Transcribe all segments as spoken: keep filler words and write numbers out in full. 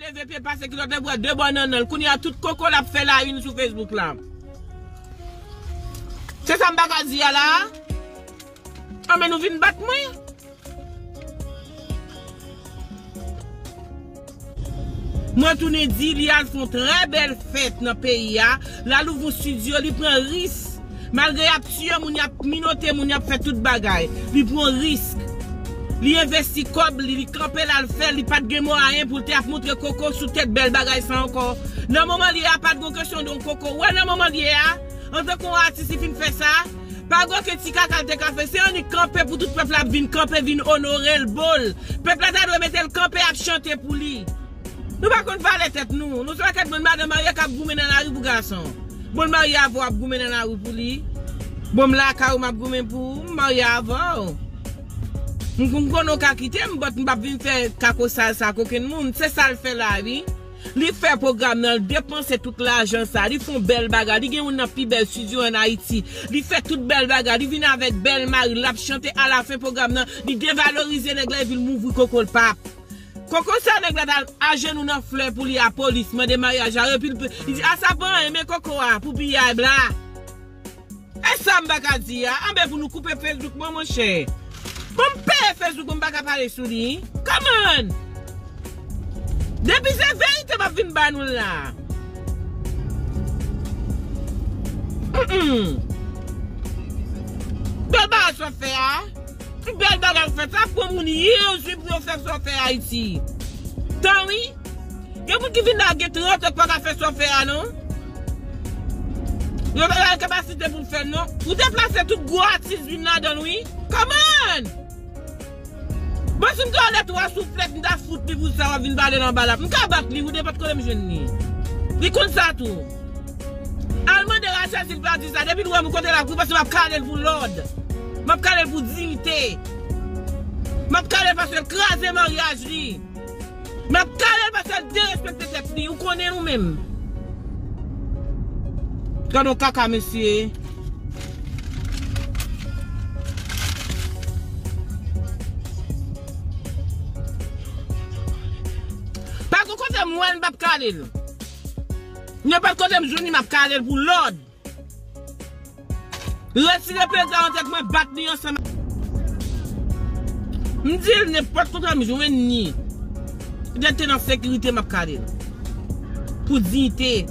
Leve pye pase kilòt, lè w pran de bò nan nan l. Kounye a, tout koko l ap fè la une sou Facebook la. Se sa m pa ka di a la? Anben, nou vin bat mwen. Mwen tounen di li al fè yon trè bèl fèt nan peyi a. L al ouvri yon estidyo, li pran risk. Malgre y ap tiye moun, y ap minote moun, y ap fè tout bagay. Li pran risk. Li envesti kòb li, li kanpe l al fè, li pa t gen mwayen pou l te ap montre koko sou tèt bèl bagay sa ankò. Nan moman li ye a, pa t gon kesyon de yon koko. Ou wè nan moman li ye a, antanke yon atis, li fin fè sa, pa gen okenn ti kaka l te ka fè. Se annik kanpe pou tout pèp la ap vin kanpe, vin onore l, bo l. Pèp la ta dwe mete l kanpe, ap chante pou li. Nou pa konn valè tèt nou. Nou se pakèt moun madanm marye k ap goumen nan lari pou gason. Bon, l marye avè w, ap goumen nan lari pou li. Bon, m lakay ou, m ap goumen pou ou, m marye avè w. M, m konnen w ka kite m, but m p ap vin fè kako sal sa ak okenn moun. Se sa l fè la, wi. Li fè pwogram nan, l depanse tout lajan sa, li fè yon bèl bagay, li gen youn nan pi bèl estidyo ann Ayiti. Li fè tout bèl bagay, li vin avèk bèl mari l, l ap chante, alafen pwogram nan, li devalorize nèg la epi l mouvri koko l pap. Koko sa nèg la t al ajenou nan flè pou li a polis, mande maryaj la, epi l pe-, li di, a sa pa anyen, men koko a pou piyay bla. E sa m pa ka di a? Anben pou nou koupe Facebook mwen, monchè. Bon, m peye Facebook mwen, m pa ka pale sou li. Come on! Depi se verite m ap vin ba nou la. Mm-mm. Bèl bagay sa w fè a. Bèl bagay w fè. Sa pran moun years wi pou yo fè sa w fè Ayiti. Tan wi. Gen moun ki vin la gen trant an pa ka fè sa w fè a non. Yo pa gen kapasite pou l fè l non. Ou deplase tout gwo atis vin ladan l wi. Come on! Bon, si m te yon lè twa souflèt, m ta fout li pou sa w ap vin pale nan bal la. M ka bat li, ou nenpòt kote m jwenn li. Li konn sa tou. Al mande Rachel si l pa di sa. Depi l wè m kote l ap kouri, paske m ap kale l pou lòd. M ap kale l pou diyite. M ap kale l paske l kraze maryaj li. M ap kale l paske l derespekte tèt li. Ou konnen nou menm. Gad yon kaka, mesye. Pa gon kote m wè l, m p ap kale l. Nenpòt kote m jwenn li, m ap kale l pou lòd. Retire penta nan tèt mwen, bat li ansanm. M di l nenpòt kote m jwenn li. Li te nan sekirite, m ap kale l. Pou diyite.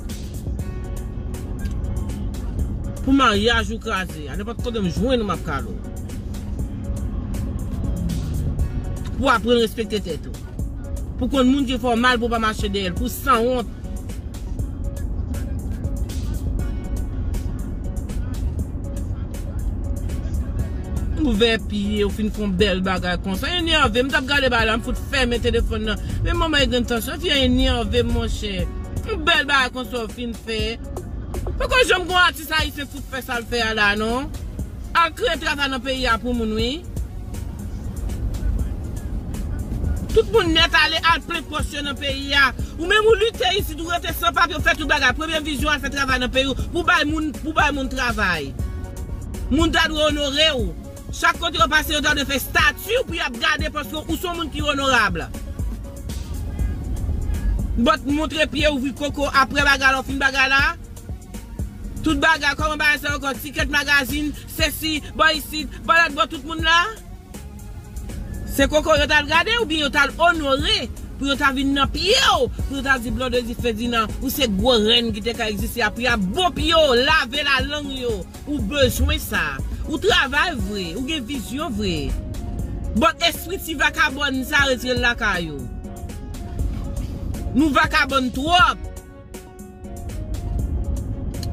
Pou maryaj ou kraze a, nenpòt kote m jwenn ou, m ap kale w. Pou aprann respekte tèt ou. Pou konn moun ki fè w mal, pou w pa mache dèyè l, pou sanwont. Ouvè pye, ou fin fè yon bèl bagay konsa. Enève, m t ap gade bagay la, m fout fèmen telefòn nan. Men manman e grenn tansyon, fi a enève m, monchè. Yon bèl bagay konsa ou fin fè. Poko janm gon atis ayisyen fout fè sa l fè a la, non. Al kreye travay nan peyi a pou moun, wi. Tout moun nèt ale, al plen pòs yo nan peyi a. Ou menm ou lite isit, ou rete san papye, ou fè tout bagay. Premye vizyon, al fè travay nan peyi w, pou bay moun, pou bay moun travay. Moun ta dwe onore w. Chak kote yo pase, yo ta dwe fè estati w pou y ap gade, paske ou se yon moun ki onorab. But montre pye, ouvri koko, apre bagay la, w fin bagay la. Tout bagay, kòman bagay sa ankò? Ticket Magazine, sesi, bò isit, bò lòt bò, tout moun la. Se koko yo t al gade oubyen yo t al onore pou yo ta vin nan pye w, pou yo ta di Blondedy Ferdinand, ou se gwo rèn ki te ka egziste, apre y ap bon pye w, lave lalang yo. Ou bezwen sa. Ou travay vre, ou gen vizyon vre. But espri ti vakabòn sa retire l lakay ou. Nou vakabòn twòp.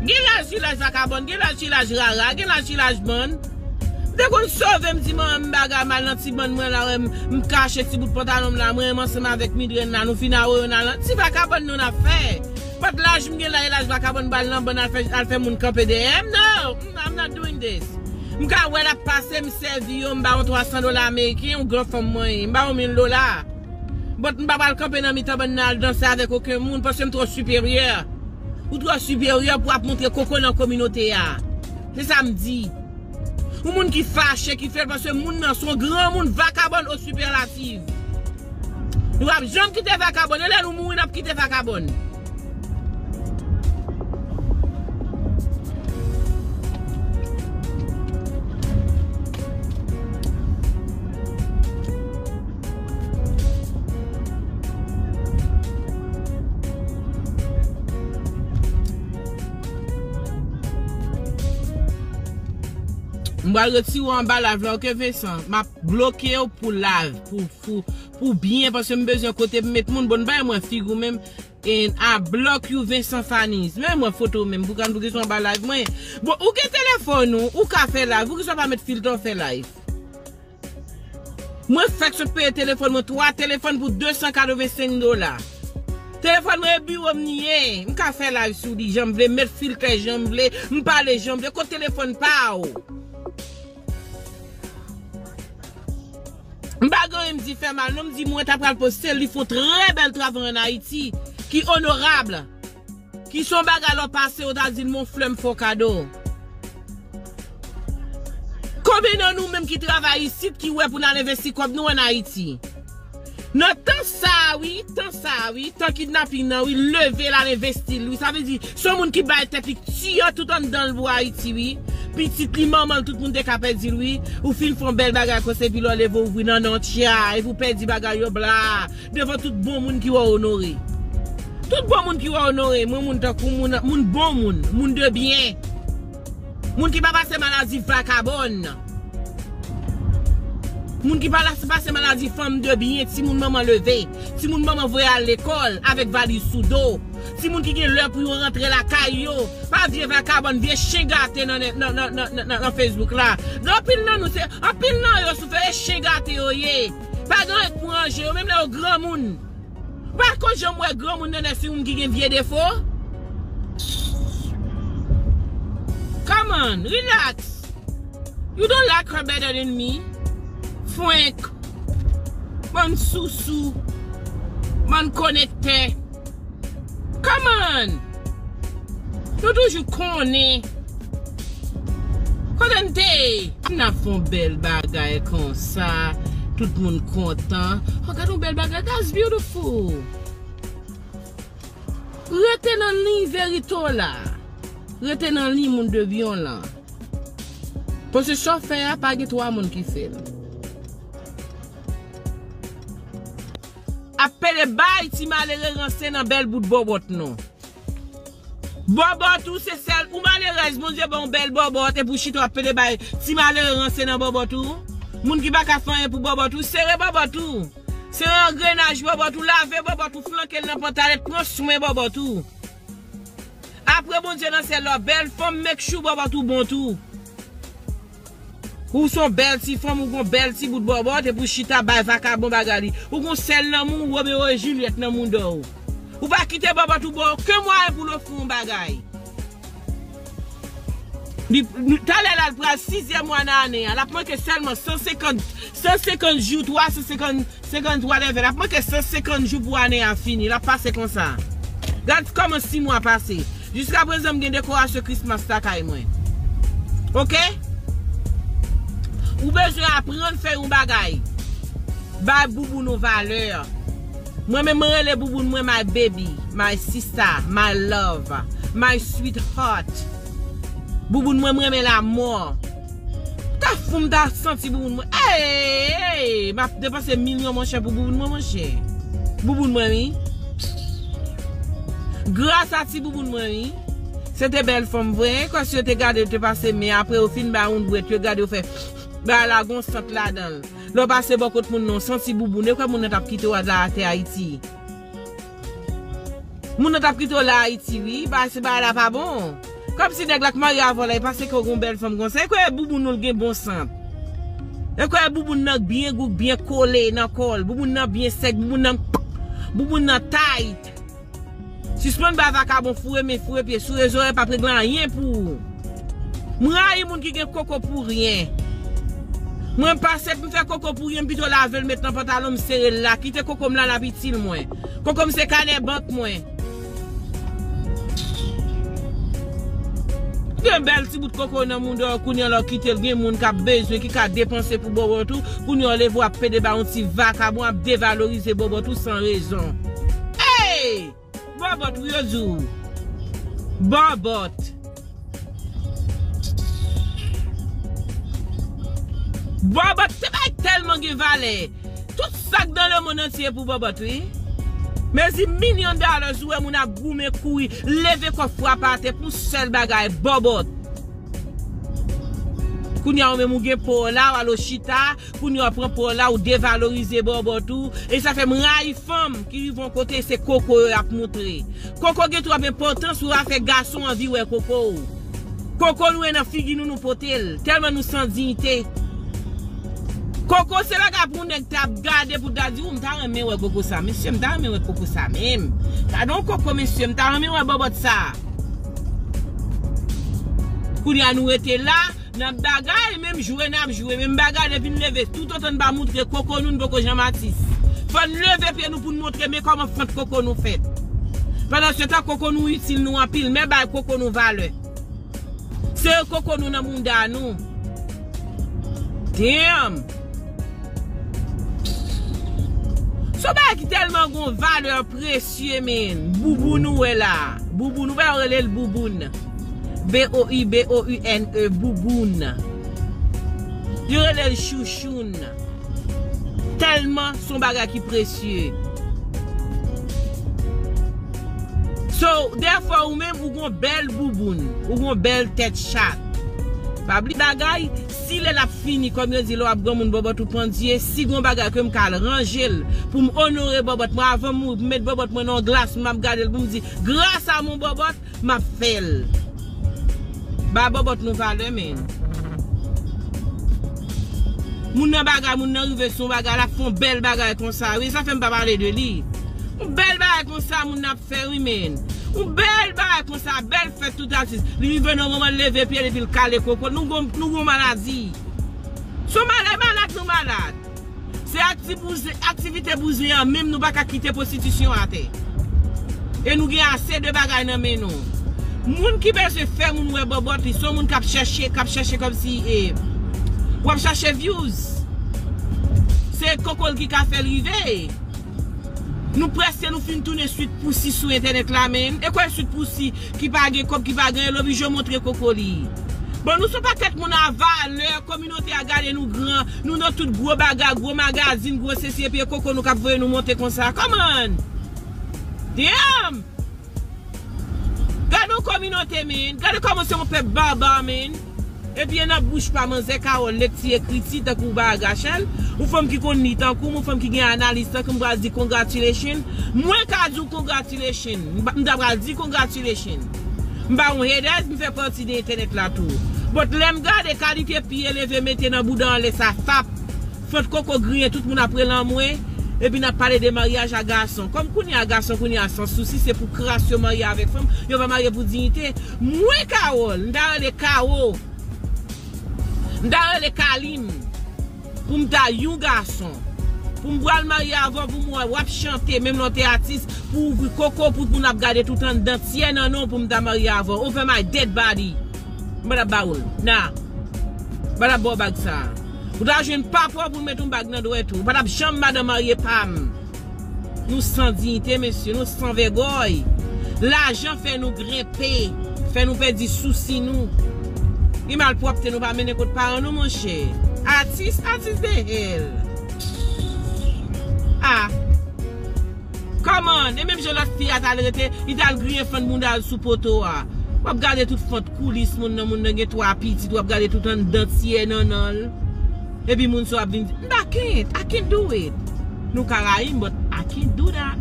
Gen laj, gen laj vakabòn, gen laj, gen laj rara, gen laj, gen laj bann. M te konn sove m di manman m bagay mal nan ti bann mwen la, wè m, m kache ti bout pantalon m la, mwen menm ansanm avèk migrèn la, nou fin awoyo nan lan. Ti vakabòn nou n ap fè. But laj m gen la, e laj vakabòn m pral nan bann al fè, al fè moun kanpe dèyè m, no, mm, I'm not doing this. M ka wè l ap pase, m sèvi yo, m ba yon twa san dola ameriken, yon gran fanm mwen ye, m ba yon mil dola. But m pa pral kanpe nan mitan bann nan al danse avèk okenn moun, paske m twò siperyè. Ou twò siperyè pou ap montre koko nan kominote a. Se sa m di. Yon moun ki fache, ki fè l, paske moun nan se yon granmoun vakabòn o sipèlatif. Nou p ap janm kite vakabòn. E lè nou mouri, n ap Kite vakabòn. M pral retire w anba live la, oke, Vincent? M ap bloke w pou live, pou, pou, pou byen, paske m bezwen kote m met moun. Bon, bay mwen figi w menm. And I block you, Vincent Faniz. Men mwen foto w menm, pou kan pou ki sou anba live mwen. Bon, ou gen telefòn ou, ou ka fè live, ou ki sou pa met filtè w fè live. Mwen fèk sot peye telefòn mwen, twa telefòn pou de san katrevensenk dola. Telefòn mwen e biwo m li ye. M ka fè live sou li jan m vle, met filtè jan m vle, m pale jan m vle. Kot telefòn pa w? M pa gen anyen m di fè mal, non, m di mwen ta pral poste l, li fè yon trè bèl travay ann Ayiti, ki onorab, ki se yon bagay lè w pase, yo ta di l, "Mon flè, m fè w kado." Konbyen nan nou menm ki travay isit, ki wè pou n al envesti kòb nou ann Ayiti? Nan tan sa a, wi, tan sa a, wi, tan kidnaping nan, wi, leve l al envesti l, wi. Sa vle di, se yon moun ki bay tèt li, tiye tout anndan l pou Ayiti, wi. Pitit li, manman l, tout moun te ka pèdi l, wi. Ou fin fè yon bèl bagay konsa, epi lè w leve, w ouvri nan non, tcha, epi w pèdi bagay yo, bla, devan tout bon moun ki wè w onore. Tout bon moun ki wè w onore, mwen, moun tankou moun, moun bon moun, moun de byen. Moun ki pa pase maladi vakabòn. Moun ki pa la- pase maladi fanm de byen, timoun manman leve, timoun manman voye al lekòl avèk valiz sou do, timoun ki gen lè pou yo rantre lakay yo, pa vye vakabòn, vye chen gate nan, nan, nan, nan, nan, nan Facebook la. Gen anpil nan nou, se anpil nan yo soufè, e chen gate yo ye. Pa gen anyen pou ranje yo, menm lè yo granmoun. Pa konn jan m wè granmoun nan nèsi moun ki gen vye defo. Come on, relax. You don't like her better than me. Frenk. Bann sousou. Bann konektè. Come on. Nou toujou konnen. Kote n te ye? N ap fè yon bèl bagay konsa. Tout moun kontan. Oh, gade yon bèl bagay. That's beautiful. Rete nan liy verite w la. Rete nan liy moun de byen w lan. Paske sa w fè a, pa gen twa moun ki fè l. Ap pede bay ti malere ranse nan bèl bout bòbòt nou. Bòbòt ou se sèl, ou malerèz, Bondye ba w bèl bòbòt, epi w chita w ap pede bay ti malere ranse nan bòbòt ou. Moun ki pa ka fè anyen pou bòbòt ou, sere bòbòt ou. Sere angrenaj bòbòt ou, lave bòbòt ou, flanke l nan pantalèt, pran swen bòbòt ou. Apre Bondye nan syèl la, bèl fanm, make sure bòbòt ou bon tou. Ou se yon bèl ti fanm, ou gon bèl ti bout bòbòt, epi w chita bay vakabon bagay li. Ou gon sèl nan men w, Romeo e Juliet nan mouda w. Ou pa kite bòbòt ou ba w okenn mwayen pou l ofri w yon bagay. Li, li, talè la, l pral sizyèm mwa nan ane a. L ap manke sèlman san senkant, san senkant jou, twa san senkant, senkant, whatever. L ap manke san senkant jou pou ane a fini. L ap pase konsa. Gad kòman sis mwa pase. Jiska prezan, m gen dekorasyon Christmas lakay mwen. Oke? Ou bezwen aprann fè yon bagay. Bay bouboun ou valè. Mwen menm, mwen rele bouboun mwen my baby, my sister, my love, my sweetheart. Bouboun mwen, mwen renmen l amò. Ta fou m ta santi bouboun mwen. Ey, m ap depanse milyon, monchè, pou bouboun mwen, monchè. Bouboun mwen, wi. Gras a ti bouboun mwen, wi. Se te bèl fanm vre, wi. Kwè si yo te gade, yo te pase men, apre yo fin ba yon dwèt, yo gade, yo fè bagay la gon sant ladan l. Lè w pase bò kot moun nan, w santi bouboun, e kwè moun nan t ap kite w la atè Ayiti. Moun nan t ap kite w la Ayiti, wi, bagay, se bagay la pa bon. Kòmsi nèg la k marye avè w la, e paske w gon bèl fanm konsa. E kwè bouboun ou l gen bon sant. E kwè bouboun nan byen gou, byen kole nan kò l. Bouboun nan byen sèk, bouboun nan, bouboun nan tight. Sispann bay vakabon foure men foure pye sou rezo a, p ap regle anyen pou ou. M rayi moun ki gen koko pou ryen. Mwen pase pou m fè koko pou ryen, m pito lave l, met nan pantalon m, sere l la. Kite koko m la, l ap itil mwen. Koko m se kanè bank mwen. Gen bèl ti bout koko nan mouda w, kounye a lè w kite l, gen moun k ap bezwen, ki ka depanse pou bòbòt ou, kounye a w leve w ap pede ba yon ti vakabon, ap devalorize bòbòt ou san rezon. Ey! Bòbòt, wi, yo di w. Bòbòt. Bòbòt, se bagay tèlman gen valè. Tout sa k dans le monde entier pou bòbòt, wi. Mezi milyon dollars, ou wè moun ap goumen, kouri, leve kò, frape atè pou sèl bagay, bòbòt. Kounye a, ou menm ou gen pa w la, w al chita, kounye a, w pran pa w la, ou devalorize bòbòt ou. E sa fè m rayi fanm ki rive yon kote, se koko yo y ap montre. Koko gen twòp enpòtans, ou a fè gason anvi wè koko w. Koko nou e nan figi nou, nou pote l. Tèlman nou san diyite. Koko se bagay pou nèg t ap gade pou ta di, ou, m ta renmen wè koko sa. Mesye, m ta renmen wè koko sa menm. Gade yon koko, mesye, m ta renmen wè bòbòt sa. Kounye a nou rete la, n ap bagay, menm jwe n ap jwe, menm bagay depi n leve, toutotan n pa moutre koko nou, n poko janm atis. Fò n leve pye nou pou n moutre men kòman fant koko nou fèt. Pandansetan, koko nou itil nou anpil, men bay koko nou valè. Sere koko nou nan bounda nou. Damn! Se yon bagay ki tèlman gon valè presye, men. Bouboun ou wè la. Bouboun, ou wè yo rele l bouboun. B O I B O U N E, bouboun. Yo rele l chouchoun. Tèlman se yon bagay ki presye. So, dèfwa ou menm, ou gon bèl bouboun, ou gon bèl tèt chat. Pa bliye bagay, si lè l ap fini, kòm yo di, lè w ap granmoun bòbòt ou pandye, si gon bagay ke m ka al ranje l, pou m onore bòbòt mwen, avan m mouri, pou m met bòbòt mwen nan yon glas, m ap gade l, pou m di, grâce à mon bòbòt, m ap fè l. Ba bòbòt nou valè, men. Moun nan bagay, moun nan rive sou yon bagay, l ap fè yon bèl bagay konsa. Wi, sa fè m pa pale de li. Yon bèl bagay konsa, moun nan ap fè, wi, men. Yon bèl bagay konsa, bèl fèt tout atis. Li rive nan moman, l leve pye l, epi l kale koko. Nou gon, nou gon maladi. Se yon malad, malad, nou malad. Se akti bouzen, aktivite bouzen an menm nou pa ka kite pwostitisyon atè. E nou gen ase de bagay nan men nou. Moun ki bezwen fè moun wè bòbòt li, se yon moun k ap chèche, k ap chèche kòmsi, e, w ap chache views. Se koko l ki ka fè l rive. Nou prèske nou fin tounen Sweet Pussy sou entènèt la, men. E kwè Sweet Pussy ki pa gen kòb, ki pa gen anyen, l oblije montre koko li. Bon, nou se yon pakèt moun a valè, kominote a gade nou gran, nou nan tout gwo bagay, gwo magazin, gwo sesi, epi e koko nou k ap voye nou monte konsa. Come on! Damn! Gade yon kominote, men. Gade kòman se yon pèp baba, men. Epi e nan bouch pa manzè Carole, lekti ekriti tankou bagay Rachel, yon fanm ki konn li tankou m, yon fanm ki gen analiz tankou m, pral di congratulation. Mwen ka di w congratulation. M pa, m ta pral di congratulation. M pa yon haters, m fè pati de entènèt la tou. But lè m gade kalite pye leve mete nan bouda anlè sa, fap, fant koko griyen, tout moun ap rele mwen, epi n ap pale de maryaj a gason. Kòm kounye a gason, kounye a san sousi, se pou kras yo marye avèk fanm, yo pa marye pou diyite. Mwen Carole, m ta rele Kawo. M ta rele Kalim. Pou m ta yon gason. Pou m pral marye avè w, pou m wè w ap chante, menm lè w te atis, pou w ouvri koko, pou moun ap gade tout anndan tyè nan non pou m ta marye avè w. Over my dead body. M pa t ap ba w l. Nah. M pa t ap ba w bag sa. Ou ta jwenn papa w pou l met yon bag nan dwèt ou. Ou pa t ap janm madan marye pa m. Nou san diyite, mesye, nou san vègòy. Lajan fè nou grenpe, fè nou pèdi sousi nou. Gen malpwòpte nou pa mennen kot paran nou, monchè. Atis, atis de hèl. Ah. Come on, e menm jan lòt fi a t al rete, li t al griyen fann bounda l sou poto a. W ap gade tout fant koulis moun nan, moun nan gen twa pitit, w ap gade tout anndan tyè nannan l. Epi moun sa w ap vin di, m pa can't, I can't do it. Nou ka rayi m, but I can't do that.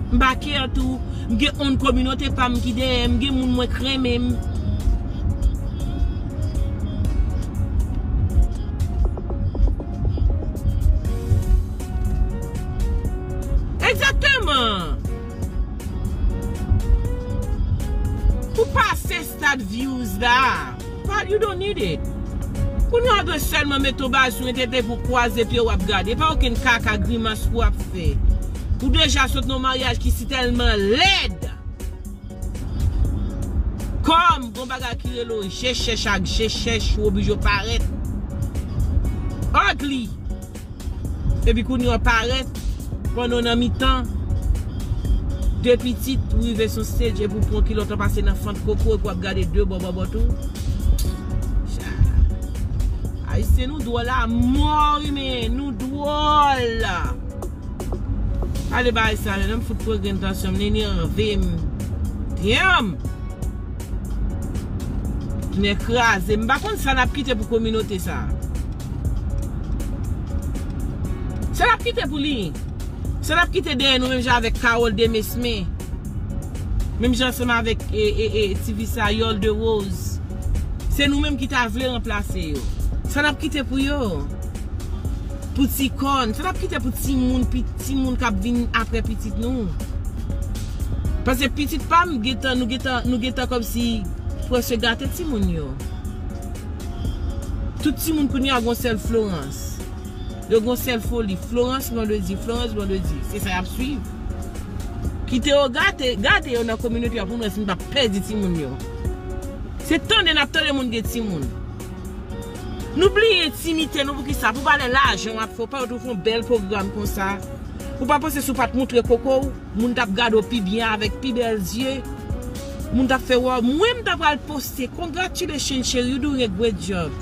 M pa care tou. M gen yon kominote pa m ki dèyè m, gen moun mwen k renmen m. Egzakteman. Pou pase stad views la, pa, you don't need it. Kounye a w dwe sèlman mete yon bagay sou entènèt pou w kwaze pye w ap gade. E pa okenn kaka grimas pou w ap fè. Ou deja sot nan yon maryaj ki si tèlman lèd. Kòm gon bagay ki rele w je chèch ak je chèch, ou oblije w parèt ugly. Epi kounye a w parèt pandan w nan mitan. De pitit, ou rive sou stage epi w pran kilòt an pase nan fant koko epi w ap gade de bò bò bò tou. Ayisyen nou dwòl a mò, wi, men nou dwòl. Ale bay sa, lè m fout pran grenn tansyon m, li nerve m. Damn! Nè kraze. M pa konn sa n ap kite pou kominote sa. Sa n ap kite pou li. Sa n ap kite dèyè nou menm jan avèk Carole Demesmin. Menm jan ansanm avèk e, e, e, ti fi sa Yolde Rose. Se nou menm ki ta vle ranplase yo. Sa n ap kite pou yo. Pou ti kòn. Sa n ap kite pou timoun, pi, timoun k ap vin apre pitit nou. Paske pitit pa m gentan, nou gentan, nou gentan kòmsi prèske gate timoun yo. Tout timoun kounye a gon sèl Florence. Yo gon sèl foli. Florence Blondedy, Florence Blondedy. Se sa y ap swiv. Kite yo gate, gate yo nan kominote a pou nou wè si n p ap pèdi timoun yo. Se tande n ap tande moun gen timoun. Nou bliye entimite nou poukisa? Pou pa lè lajan w ap fè, w pa wè tou fè yon bèl pwogram konsa. Ou pa panse si w pa t moutre koko w, moun t ap gade w pi byen avèk pi bèl zye. Moun t ap fè wè w. Mwen m ta pral poste. Congratulations, cheri, you doing a great job.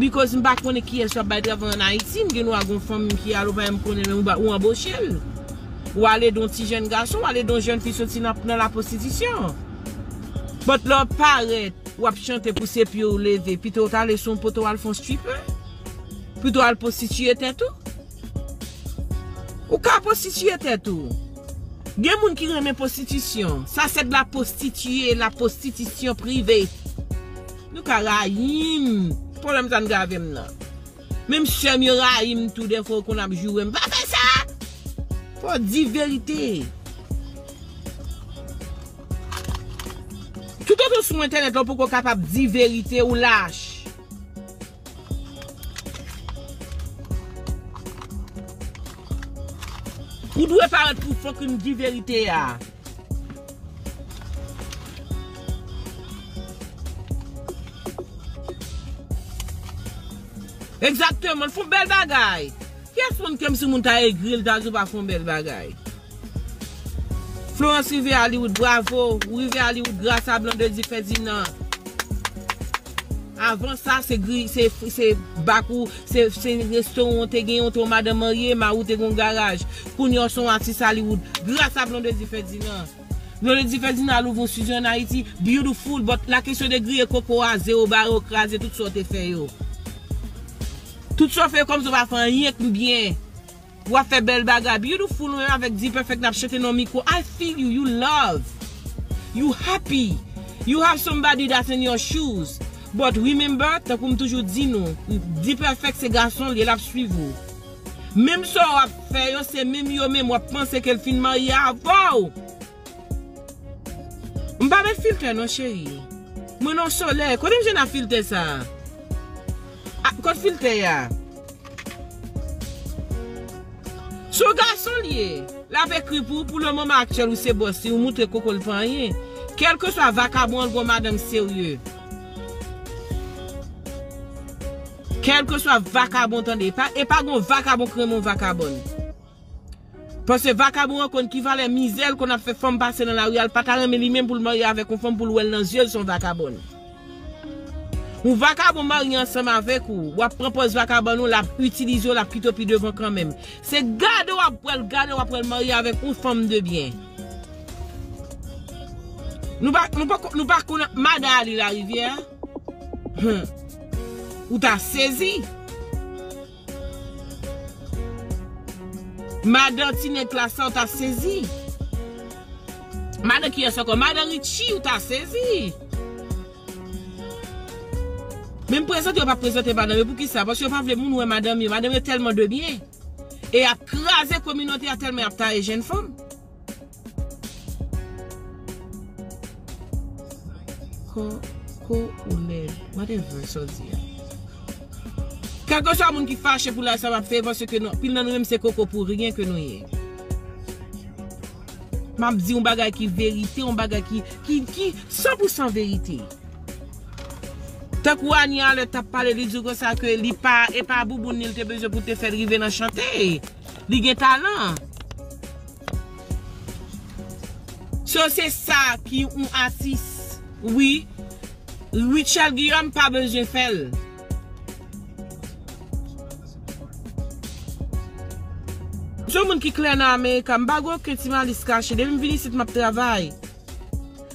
Because m pa konnen kiyès w ap bay travay ann Ayiti. M gen dwa gon fanm ki al ou pa menm konnen men ou ba, ou anboche l. Ou ale don ti jèn gason, ou ale don jèn fi soti nan, nan la pwostitisyon. But lè w parèt, w ap chante pou se pye w leve, pito w t ale sou yon poto w al fè yon stripper. Pito w al pwostitiye tèt ou. Ou ka pwostitiye tèt ou. Gen moun ki renmen pwostitisyon. Ça, c'est de la prostituée, la prostitution privée. Nou ka rayi m. Pwoblèm sa n gen avè m nan. Menm sè m yo rayi m tou, dèfwa yo konn ap joure m. Pa fè sa! Fò w di verite. Toutotan w sou entènèt la, ou poko kapab di verite, ou lach. Ou dwe parèt pou fucking di verite a. Egzakteman, l fè yon bèl bagay. Kiyès konn kè m si moun ta egri, l ta di w pa fè yon bèl bagay. Florence rive Hollywood, bravo. Ou rive Hollywood gras a Blondedy Ferdinand. Avan sa, se gri, se, se bak ou, se, se restoran w te genyen, w te yon madanm marye, mari w te gen yon garaj. Kounye a w se yon atis Hollywood, gras a Blondedy Ferdinand. Blondedy Ferdinand al ouvri yon studio ann Ayiti, beautiful, but la kesyon de griye koko a, zewo bare, w kraze tout sa w te fè yo. Tout sa w fè yo kòmsi w pa fè anyen k byen. W ap fè bèl bagay. Beautiful, ou menm avèk D-Perfect n ap chante nan mikwo. I feel you, you love. You happy. You have somebody that's in your shoes. But remember, tankou m toujou di nou, D-Perfect se gason l ye, l ap swiv ou. Menm sa w ap fè yo, se menm yo menm w ap panse ke l fin marye avè w. M pa met filtè non, cheri. Mwen nan solèy. Kote m jwenn ak filtè sa a? A, kot filtè a? Se yon gason l ye. L ap ekri pou ou, pou le moman aktyèl ou se bòs li, ou moutre koko l pa anyen. Kèlkeswa vakabon an, l gon madanm serye. Kèlkeswa vakabon, tande, e pa, e pa gon vakabon k renmen yon vakabòn. Paske vakabon an konn ki valè mizè l konn ap fè fanm pase nan lari a, l pa ta renmen li menm pou l marye avèk yon fanm pou l wè l nan zye l se yon vakabòn. Yon vakabon marye ansanm avèk ou, w ap pran pòz vakabòn ou, l ap itilize w, l ap kite w pi devan kanmenm. Se gade w ap pral, gade w ap pral marye avèk yon fanm de byen. Nou pa, nou pa, nou pa konn madan Ali Larivière? Hum. Ou ta sezi. Madan ti nèg klas la, ou ta sezi. Madan kiyès ankò? Madan Richie, ou ta sezi. Menm prezante, yo pa prezante madanm yo. Poukisa? Paske yo pa vle moun wè madanm yo. Madanm yo tèlman de byen. E y ap kraze kominote a tèlman y ap taye jèn fanm. Ko, ko ou lèd, whatever sa w di a. Kèlkeswa moun ki fache pou laj sa w ap fè, paske nou, anpil nan nou menm se koko pou ryen ke nou ye. M ap di yon bagay ki verite, yon bagay ki, ki, ki san pou san verite. Tankou Ania lè t ap pale, li di w konsa ke li pa, e pa bouboun li, li te bezwen pou te fè l rive nan chante. Li gen talan. So se sa ki yon atis. Wi. Rutshelle Guillaume pa bezwen fè l. M se yon moun ki klè nan America. M pa gen okenn ti malis kache. Depi m vin isit, m ap travay.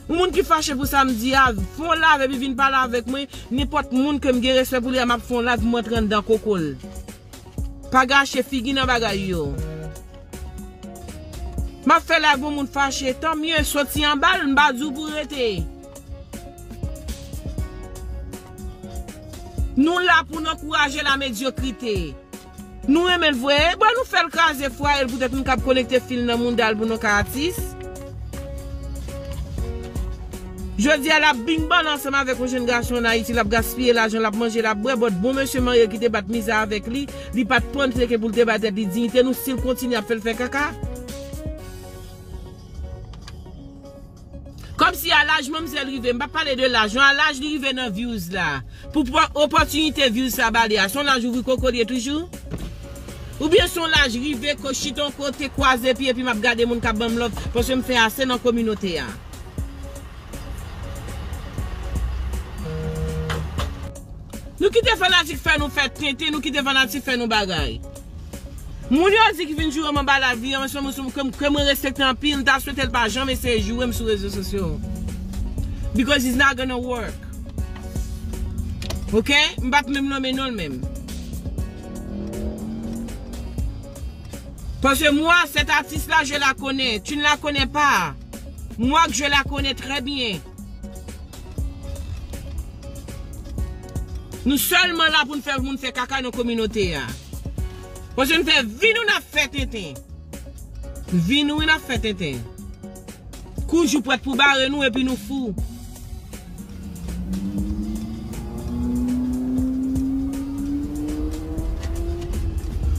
Yon moun ki fache pou sa m di a, fè yon live epi vin pale avèk mwen. Nenpòt moun ke m gen respè pou li a, m ap fè yon live, m rantre anndan koko l. Pa gache figi nan bagay yo. M ap fè live pou moun fache, tan mye, soti anba l, m pa di w pou rete. Nou la pou n ankouraje lamedyokrite. Nou renmen l vre, e bò nou fè l kraze fwaye l poutèt moun k ap konekte fil nan mouda l pou nou ka atis. Jodi a, l ap bing bang ansanm avèk yon jèn gason ann Ayiti, l ap gaspiye lajan, l ap manje, l ap bwè, but bon mesye marye ki te bat mizè avèk li, li pa t panse ke pou l te bay tèt li diyite, nou still kontinye ap fè l fè kaka. Kòmsi a laj manmzèl rive, m p ap pale de laj non, a laj li rive nan views la. Pou pran opòtinite views sa ba li a, se yon laj ouvri koko l ye toujou? Oubyen se yon laj rive ko chita yon kote kwaze pye epi m ap gade moun k ap ban m love paske m fè ase nan kominote a? Nou kite fanatik fè nou fè tenten, nou kite fanatik fè nou bagay. Moun yo di ki vin joure m anba lavi an, se moun ke, ke mwen respekte anpil, m ta swete l pa janm eseye joure m sou rezo sosyo. Because it's not gonna work. Ok? M p ap menm nonmen non l menm. Parce que moi, cet artiste-là, je la connais. Tu ne la connais pas. Moi, que je la connais très bien. Nou sèlman la pou n fè moun fè kaka nan kominote a. Paske n fè vi nou n ap fè tenten. Vi nou wi n ap fè tenten. Kou jou prèt pou bare nou epi nou fou.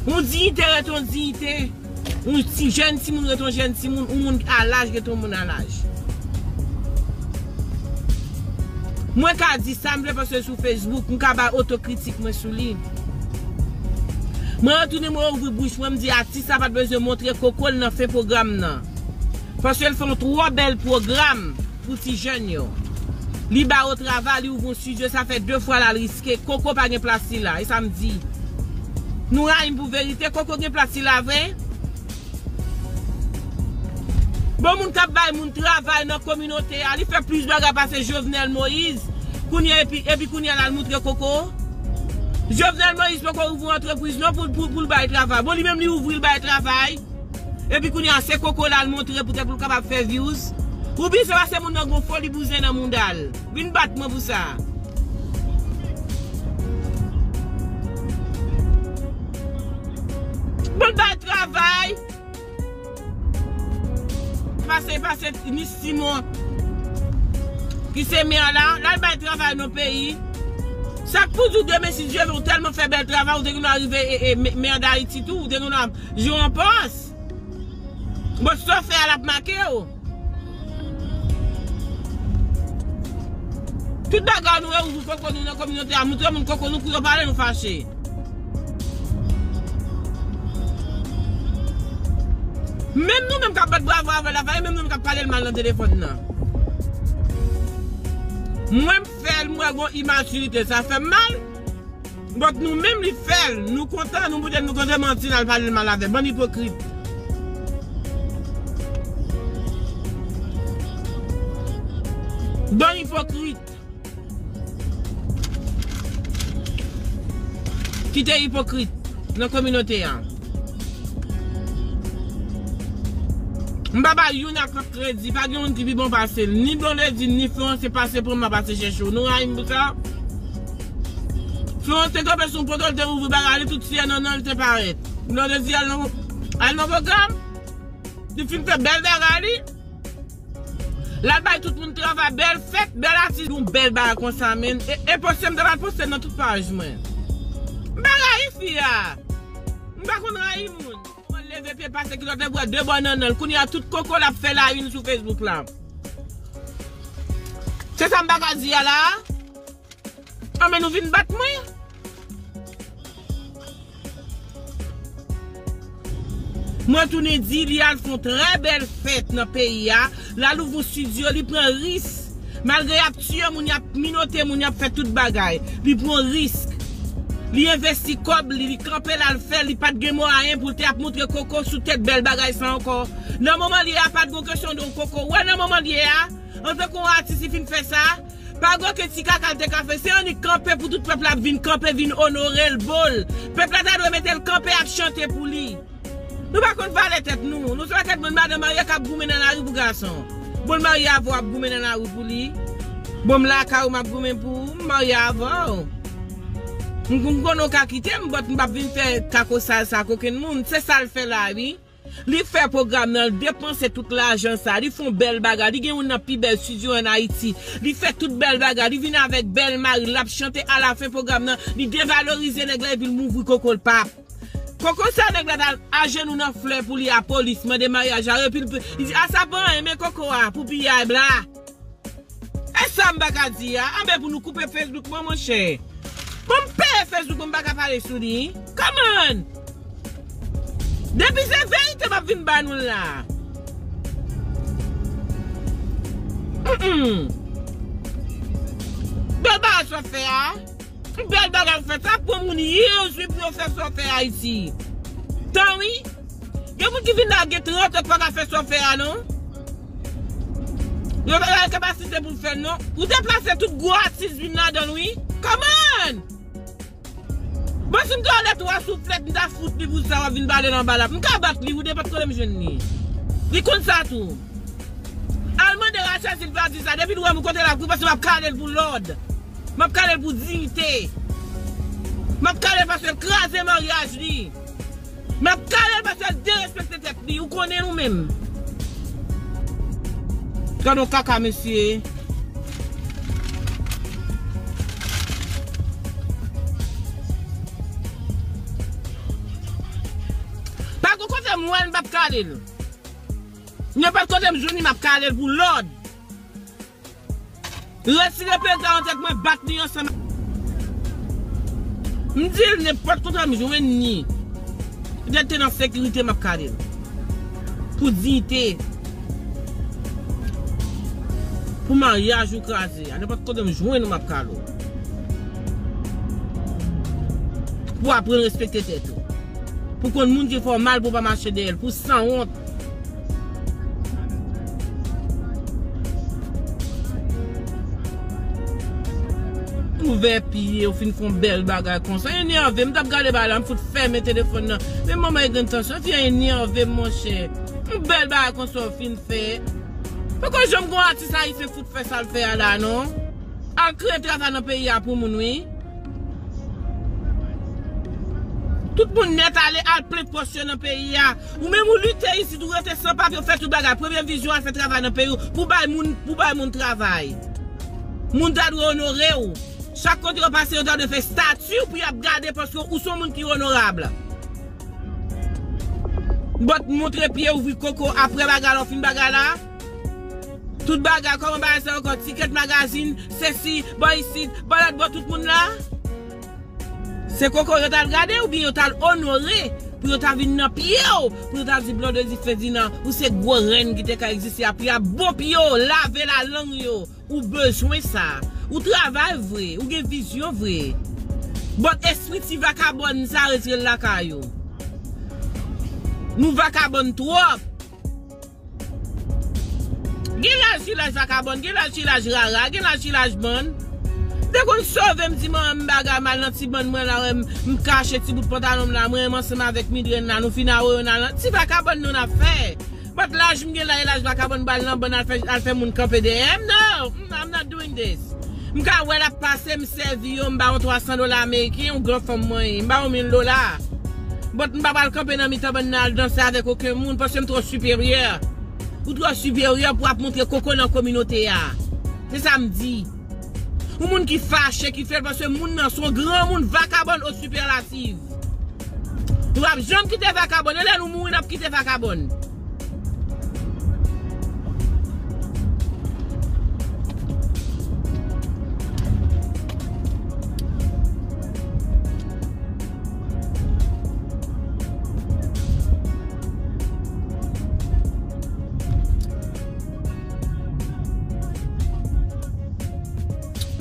Yon diyite ret yon diyite. Yon ti jèn timoun ret yon jèn timoun. Yon moun a laj ret yon moun a laj. Mwen ka di sa m vle paske sou Facebook, m ka bay otokritik mwen sou li. Mwen retounen, mwen ouvri bouch mwen, m di atis sa pa t bezwen montre koko l nan fen pwogram nan. Paske l fè yon twò bèl pwogram pou ti jèn yo. Li ba yo travay, li ouvri yon estidyo, sa fè de fwa l al riske. Koko pa gen plas li la, e sa m di. Nou rayi m pou verite, Koko gen plas li la vre? Bon, moun k ap bay moun travay nan kominote a, li fè plis bagay pase Jovenel Moïse. Kounye epi, epi kounye a l al montre Koko. Jovenel Moïse poko ouvri yon antrepriz non pou, pou, pou l bay travay. Bon, li menm li ouvri l bay travay. Epi kounye a se Koko l al montre poutèt pou l kapab fè views. Oubyen se pase moun nan gon foli bouzen nan mouda l. Vin bat mwen pou sa. Bon, l bay travay. Pase, pase Miss Simon ki se mè la, l al bay travay nan peyi. Sa k pou di w demen si Dye vle, ou tèlman fè bèl travay, ou te gen dwa rive e, e, mè, mè Dayiti tou, ou te gen dwa jwe yon pòs. Bon, sa w fè a l ap make w. Tout bagay nou e ouvri koko nou nan kominote a, montre moun koko nou kou yo pale nou fache. Menm nou menm k ap bat bravo avè l la, e menm nou menm k ap pale l mal nan telefòn nan. Mwen m fè l, m wè gon imatirite, sa fè m mal. But nou menm li fè l, nou kontan, nou poutèt nou kontan manti n al pale l mal avè l. Bann ipokrit. Bann ipokrit. Kite ipokrit nan kominote a. M pa ba youn ak lòt kredi, pa gen youn ki pi bon pase l. Ni Blondedy, ni Florence pase pou m, m ap pase chèche w. Nou rayi m pou sa? Florence te kanpe sou yon poto, l te ouvri bagay li, tout ti a nan nan l te parèt. Blondedy al nan, al nan pwogram. Li fin fè bèl bagay li. L al bay tout moun travay, bèl fèt, bèl atis, yon bèl bagay konsa, menn. E, e poste m ta pral poste nan tout paj mwen. M pa rayi fi a. M pa konn rayi moun. Mwen leve pye pase kilòt, lè bwè de bò nan nan l. Kounye a tout koko l ap fè la une sou Facebook la. Se sa m pa ka di a la. Anben nou vin bat mwen. Mwen tounen di li al fè yon trè bèl fèt nan peyi a, l al ouvri yon estidyo, li pran risk. Malgre y ap tiye moun, y ap minote moun, y ap fè tout bagay, li pran risk. Li envesti kòb li, li kanpe l al fè, li pa t gen mwayen pou l te ap montre koko sou tèt bèl bagay sa ankò. Nan moman li ye a, pa t gon kesyon de yon koko. Ou wè nan moman li ye a, antanke yon atis, li fin fè sa, pa gen okenn ti kaka l te ka fè. Se annik kanpe pou tout pèp la vin kanpe, vin onore l, bo l. Pèp la ta dwe mete l kanpe, ap chante pou li. Nou pa konn valè tèt nou. Nou se pakèt moun madanm marye k ap goumen nan lari pou gason. Bon, m marye avè w, ap goumen nan lari pou li. Bon, m lakay ou, m ap goumen pou ou. M marye avè w. M, m konnen w ka kite m, but m p ap vin fè kako sal sa ak okenn moun. Se sa l fè la, wi. Li fè pwogram nan, l depanse tout lajan sa. Li fè yon bèl bagay. Li gen youn nan pi bèl estidyo ann Ayiti. Li fè tout bèl bagay. Li vin avèk bèl mari l, l ap chante alafen pwogram nan. Li devalorize nèg la epi l ouvri koko l pap. Koko sa nèg la t al ajenou nan flè pou li a polis, mande maryaj la, epi l pe-, li di, "A sa pa anyen, men koko a pou piyay bla." E sa m pa ka di a, anben pou nou koupe Facebook mwen, monchè. Bon, m peye Facebook mwen, m pa ka pale sou li. Come on! Depi se verite m ap vin ba nou la. Mm-mm. Bèl bagay sa w fè a. Bèl bagay w fè. Sa pran moun years wi pou yo fè sa w fè Ayiti. Tan wi. Gen moun ki vin la gen trant an ki pa ka fè sa w fè a non. Yo pa gen kapasite pou l fè l non. Ou deplase tout gwo atis vin ladan l wi. Come on! Bon, si m te yon lè twa souflèt, m ta fout li pou sa w ap vin pale l anba la. M ka bat li, ou nenpòt kote m jwenn li. Li konn sa tou. Al mande Rachel si l pa di sa. Depi l wè m kote l ap kouri, paske m ap kale l pou lòd. M ap kale l pou diyite. M ap kale l paske l kraze maryaj li. M ap kale l paske l derespekte tèt li. Ou konnen nou menm. Gad yon kaka, mesye. Pa gen kote m wè l, m p ap kale l. Nenpòt kote m jwenn li, m ap kale l pou lòd. Retire penta antèt mwen, bat li ansanm. M di l nenpòt kote m jwenn li. Petèt te nan sekirite m ap kale l. Pou diyite. Pou maryaj ou kraze a. Nenpòt kote m jwenn ou m ap kale w. Pou aprann respekte tèt ou. Pou konn moun ki fè w mal pou w pa mache dèyè l. Pou sanwont. Ouvè pye, ou fin fè yon bèl bagay konsa. Enève, m t ap gade bagay la, m fout fèmen telefòn nan. Men manman e grenn tansyon, fi a enève m, monchè. Yon bèl bagay konsa ou fin fè. Poko janm gon atis ayisyen fout fè sa l fè a la, non. Al kreye travay nan peyi a pou moun, wi. Tout moun nèt ale, al plen pòs yo nan peyi a. Ou menm ou lite isit, ou rete san papye, ou fè tout bagay. Premye vizyon, al fè travay nan peyi w, pou bay moun, pou bay moun travay. Moun ta dwe onore w. Chak kote yo pase, yo ta dwe fè estati w pou y ap gade, paske ou se yon moun ki onorab. Bòt montre pye, ouvri koko, apre bagay la, w fin bagay la. Tout bagay, kòman bagay sa ankò? Ticket Magazine, sesi, bò isit, bò lòt bò, tout moun la. Se koko yo t al gade oubyen yo t al onore pou yo ta vin nan pye w, pou yo ta di Blondedy Ferdinand, ou se gwo rèn ki te ka egziste, apre a bon pye w, lave lalang yo, ou bezwen sa, ou travay vre, ou gen vizyon vre. Bòt espri ti vakabòn sa retire l lakay ou. Nou vakabòn twòp. Gen laj ki laj vakabòn, gen laj ki laj rara, gen laj ki laj bann. M te konn sove m di manman m bagay mal nan ti bann mwen la, wè m, m kache ti bout pantalon m la, mwen menm ansanm avèk migrèn la, nou fin awoyo nan ti vakabòn nou n ap fè. But laj m gen la, e laj vakabòn m pral nan bann al fè, al fè moun kanpe dèyè m, no, mm, I'm not doing this. M ka wè l ap pase, m sèvi yo, m ba yon twa san dola ameriken, yon gran fanm mwen ye, m ba yon mil dola. But m pa pral kanpe nan mitan bann nan al danse avèk okenn moun, paske m twò siperyè. Ou twò siperyè pou ap montre koko nan kominote a. Se sa m di. Yon moun ki fache, ki fè l, paske moun nan se yon granmoun vakabòn o sipèlatif. Nou p ap janm kite vakabòn. E lè nou mouri, n ap kite vakabòn.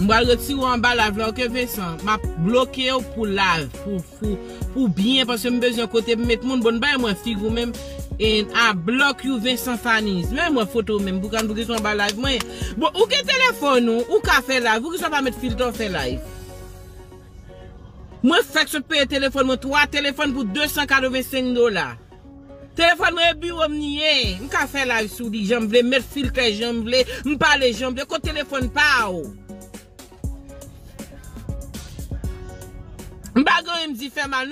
M pral retire w anba live la, oke, Vincent? M ap bloke w pou live, pou, pou, pou byen, paske m bezwen kote m met moun. Bon, bay mwen fig ou menm. And I block you, Vincent Faniz. Men mwen foto w menm, pou kan pou ki sou anba live mwen. Bon, ou gen telefòn ou, ou ka fè live, pou ki sa pa met filtè w fè live? Mwen fèk sot peye telefòn mwen, twa telefòn pou de san katrevensenk dola. Telefòn mwen e biwo m li ye. M ka fè live sou li jan m vle, met filtè jan m vle, m pale jan m vle. Kot telefòn pa w? M pa gen anyen m di fè mal.